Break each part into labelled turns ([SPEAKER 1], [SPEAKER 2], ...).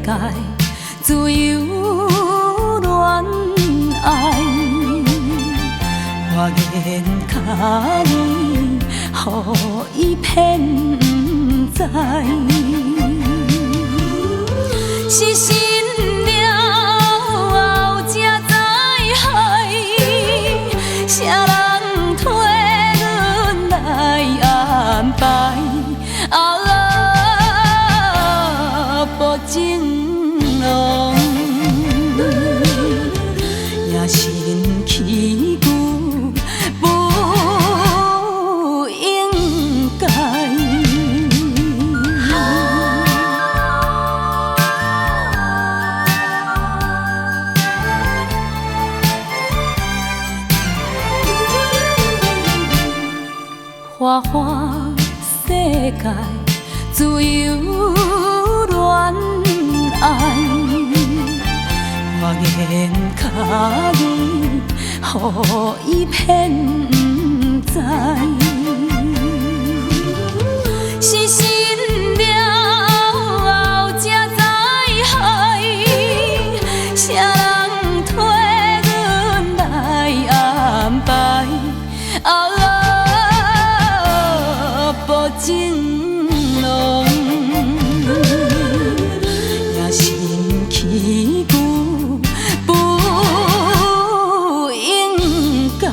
[SPEAKER 1] 界，自由戀愛，我願共伊，予伊騙毋知，是信了後才知害，啥人替阮來安排？啊，薄情郎，野心起句不應該。花花世界，自由戀愛，我願共伊，予伊騙毋知，是信了後才知害，啥人替阮來安排？啊，薄情郎，野心起句不應該。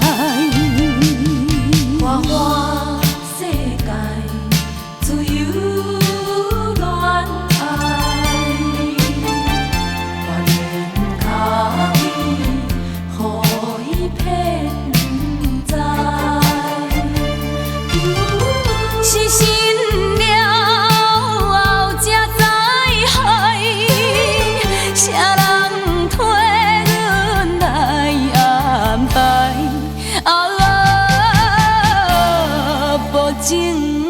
[SPEAKER 1] 花花世界，自由戀愛，我願共伊，予伊騙毋知。是信了後才知害，啥人替阮來安排？啊，薄情。